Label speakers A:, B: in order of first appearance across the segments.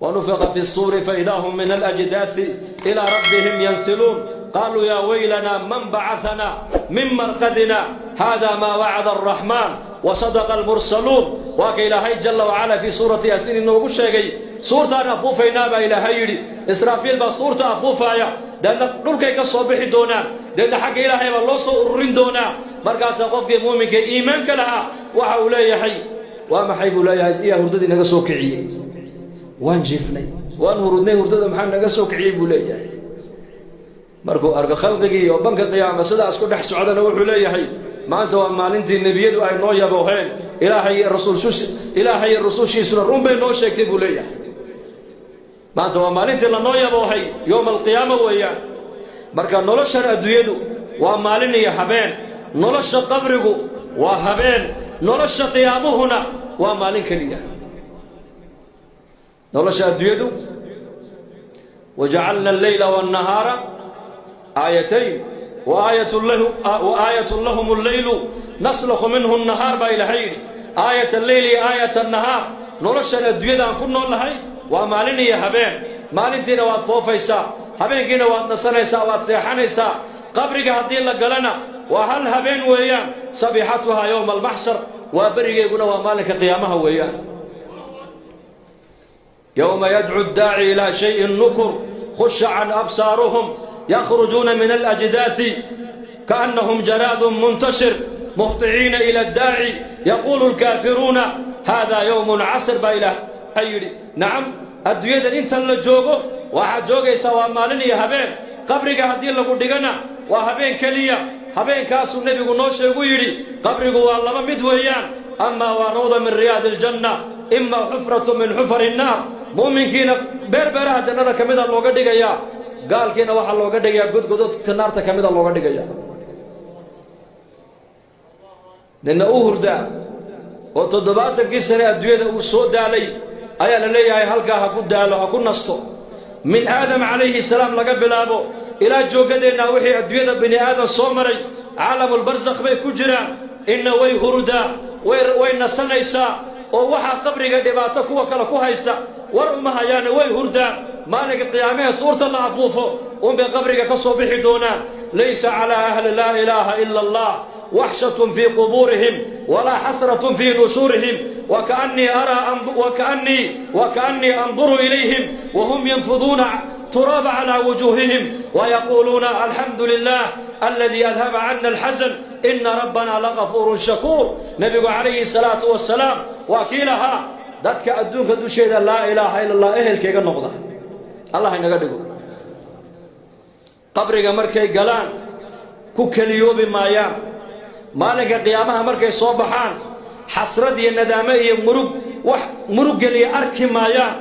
A: Wanufiqa fi الsuuri faidaa hum min alajdaasi ilaa rabbihim yansiluun. Qaaluu yaa waylanaa man bacaanaa min marqadina hada maa wacada araxmaan wasadaqa almursaluun. Waa ka Ilaahay jalla wacala fii suurati Yaasiin inoogu sheegay. Suurtaan afuufaynaa baa Ilaahay yidhi. Israafiil baa suurta afuufaaya, deedna dhulkay ka soo bixi doonaan, deedna xagga Ilaahay baa loo soo ururin doonaa. Markaasaa qofkii muuminka iimaanka lahaa waxa uu leeyahay: "Waa maxay?" buu leeyahay. "Iyaa hurdadii naga soo kiciyey? Waan jiifnay, waan hurudnay, hurdada maxaa naga soo kiciyey?" buu leeyahay. Markuu arko khalqigii oo banka qiyaama sidaas ku dhex socdana, wuxuu leeyahay: "Maanta waa maalintii nebiyadu ay noo yabooheen. Ilaahay iyo rusushiisuna run bay noo sheegtay," buu leeyahay. Maanta waa maalintii lanoo yaboohay, yowma alqiyaama weeyaan. Marka noloshan adduunyadu waa maalin iyo habeen, nolosha qabrigu waa habeen, nolosha qiyaamuhuna waa maalin keliya. Nolosha adduunyadu wajacalna alleyla waannahaara aayatayn wa aayatun lahum alleylu naslakhu minhu annahaar, baa Ilaahay yidhi. Aayat alleyl iyo aayat annahaar. Noloshan adduunyada aan ku nool nahay waa maalin iyo habeen. Maalintiina waad foofaysaa, habeenkiina waad nasanaysaa, waad seexanaysaa. Qabriga haddii la galana waa hal habeen weeyaan. Sabiixatuhaa yowma almaxshar, waa berigeeguna waa maalinka qiyaamaha weeyaan. Yowma yadcu addaaci ilaa shayin nukur, khusha can absaaruhum, yakhrujuuna min alajdaasi kaannahum jaraadun muntashir, muhطiciina ila addaaci, yaquulu alkaafiruuna hada yowmun casir, baa Ilaahay yidhi. Nacam, adduunyadan intan la joogo waxaad joogaysaa waa maalin iyo habeen. Qabriga haddii lagu dhigana waa habeen keliya. Habeenkaasuu Nebigu noo sheegu yidhi: qabrigu waa laba mid weeyaan, amaa waa rawda min riyaadi aljanna, ima xufratu min xufari innaar. Mu'minkiina beer beeraha jannada ka mida looga dhigayaa, gaalkiina waxaa looga dhigayaa godgododka naarta ka mida looga dhigayaa. Nina u hurdaa oo 70kii sane adduunyada uu soo daalay ayaa la leeyahay halkaa ha ku daalo, ha ku nasto. Min Aadam calayhi salaam laga bilaabo ilaa jooggadeennaa, wixii adduunyada bini aadam soo maray caalamulbarsakh bay ku jiraan. Inna way hurdaa, way nasanaysaa, oo waxaa qabriga dhibaato kuwa kale ku haysta war uma hayaane, way hurdaan. Maalinka qiyaamahee suurta la afuufo unbay qabriga ka soo bixi doonaan. Laysa calaa ahli laa ilaaha ila Allah waxshatun fii qubuurihim walaa xasratun fii nushuurihim. Wakaannii anduru ilayhim wahum yanfuduuna turaaba calaa wujuuhihim wayaquuluuna: alxamdu lilah aladii adhaba cana alxasan, ina rabbana lagafuurun shakuur. Nebigu calayhi salaatu wasalaam waa kii lahaa: dadka adduunka dusheeda laa ilaaha ila Allah ehelkayga noqda, Allah inaga dhigo, qabriga markay galaan ku keliyoobi maayaan. Maalinka qiyaamaha markay soo baxaan xasrad iyo nadaamo iyo murug wax murug geliya arki maayaan.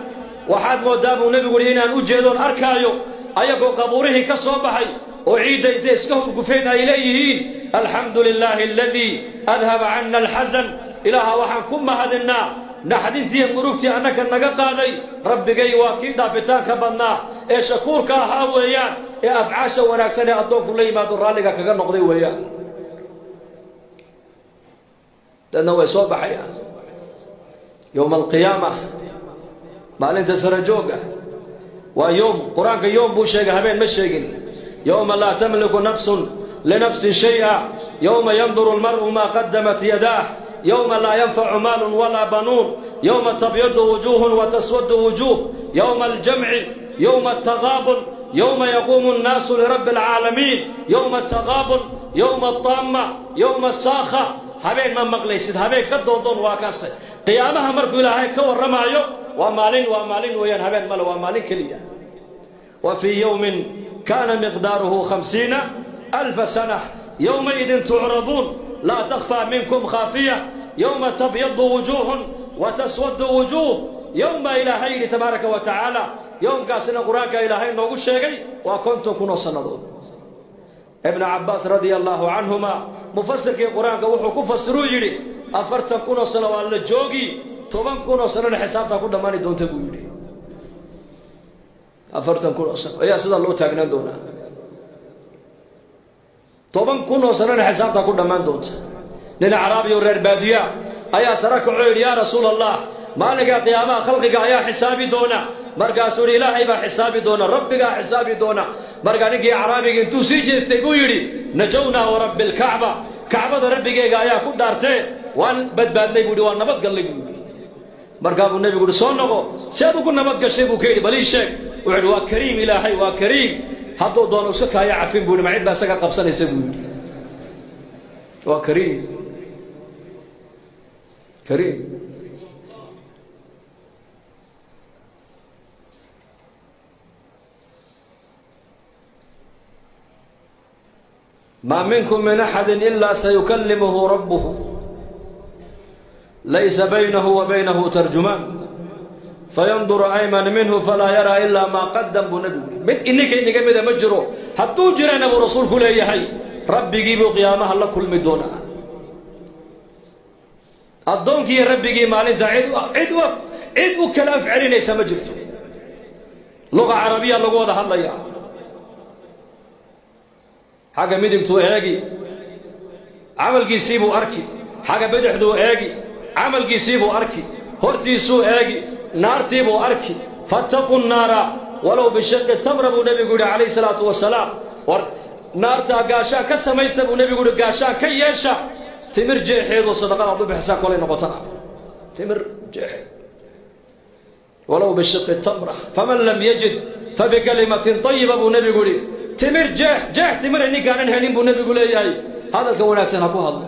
A: Waxaad mooddaa, buu Nebigu yidhi, inaan u jeedoon arkaayo ayagoo qabuurihii ka soo baxay oo ciidda intay iska hurgufeen ay leeyihiin: alxamdu lilaahi aladii adhaba cana alxasan. Ilaaha waxaan ku mahadinnaa naxdintiiyo murugtii annaka naga qaaday. Rabbigay waa kii dhaafitaanka badnaa ee shakuurka ahaa weeyaan, ee afcaasha wanaagsan ee addoonku la yimaado raalliga kaga noqday weeyaan. Dadna way soo baxayaan yowma alqiyaama, maalinta sarajoogga. Waa yowm, Qur-aanka yowm buu sheegay, habeen ma sheegin. Yowma laa tamliku nafsun linafsin shay'a, yowma yanduru almar'u maa qadamat yadaah, yowma laa yanfacu maalun walaa banuun, yowma tabyadu wujuuhun wa taswadu wujuuh, yowma aljamci, yowma altaqaabun, yowma yaquumu annaasu lirabbi alcaalamiin, yowma altaqaabun, yowma altaamma, yowma asaakha. Habeen ma maqlaysid, habeen ka doondoon waa kaase. Qiyaamaha markuu Ilaahay ka warramaayo waa maalin, waa maalin weeyaan, habeen male, waa maalin keliya. Wa fii yowmin kaana miqdaaruhu 50,000 sana, yowmaidin tucraduun laa takhfaa minkum khaafiya, yowma tabyadu wujuuhun wa taswadu wujuuh, yowma Ilaahay yidhi tabaaraka wa tacaala. Yowmkaasina Qur-aanka Ilaahay noogu sheegay waa 50,000 oo sannadood. Ibnu Cabbaas radia allaahu canhuma, mufasirkii Qur-aanka, wuxuu ku fasiruu yidhi: 40,000 oo sano waa la joogi, 10,000 oo sanona xisaabtaa ku dhammaani doonta, buu yidhi. 40,000 oo sano ayaa sidaa loo taagnaan doonaa, 10,000 oo sanona xisaabtaa ku dhammaan doonta. Nin acraabi oo reer baadiya ayaa sara kacoo yidhi: "Yaa Rasuul Allah, Maalinka qiyaamaha khalqiga ayaa xisaabi doona. Markaasuu yidhi, Ilaahay baa xisaabi doona, Rabbigaa xisaabi doona. Markaa ninkii Acraabiga intuu sii jeestay buu yidhi, najownaa warabbi alkacba, Kacbada Rabbigeega ayaa ku dhaartee, waan badbaadnay buu yidhi, waan nabadgallay buu yidhi. Markaa buu Nebigu yidhi, soo noqo, si aad ugu nabad gashay buu ka yidhi, bal ii sheeg. Wuxuu yidhi, waa kariim Ilaahay, waa kariim, hadduu doono iska kaaya cafin buu yidhi, ma cid baa isaga qabsanaysa buu yidhi. Waa kariim, kariim. Maa minkum min axadi ilaa sayukallimuhu rabbuhu laysa baynahu wa baynahu tarjumaan fayanduru ayman minhu falaa yaraa ilaa maa qadam, buu Nebigu. Mid ininka inaga mida ma jiro, hadduu jirana buu Rasuulku leeyahay, Rabbigii buu qiyaamaha la kulmi doonaa. Addoonkii Rabbigii maalinta cid u kala af celinaysa ma jirto. Luqa carabiya lagu wada hadlaya. Xagga midigtuu eegi, camalkiisii buu arki. Xagga bidixduu eegi, camalkiisii buu arki. Hortiisuu eegi, naartii buu arki. Fattaquu nnaara walow bishiqi tamra, buu Nebigu yidhi calayhi salaatu wasalaam. War naartaa gaashaan ka samaysta, buu Nebigu yidhi, gaashaan ka yeesha timir jeexeedu, sadaqada ad u bixisaa kolay noqotana timir jeexeed, walow bishiqi tamra, faman lam yajid fabikalimatin tayiba, buu Nebigu yidhi. Timir jeex, jeex timira ninkaanan helin, buu Nebigu leeyahay, hadalka wanaagsan ha ku hadlo.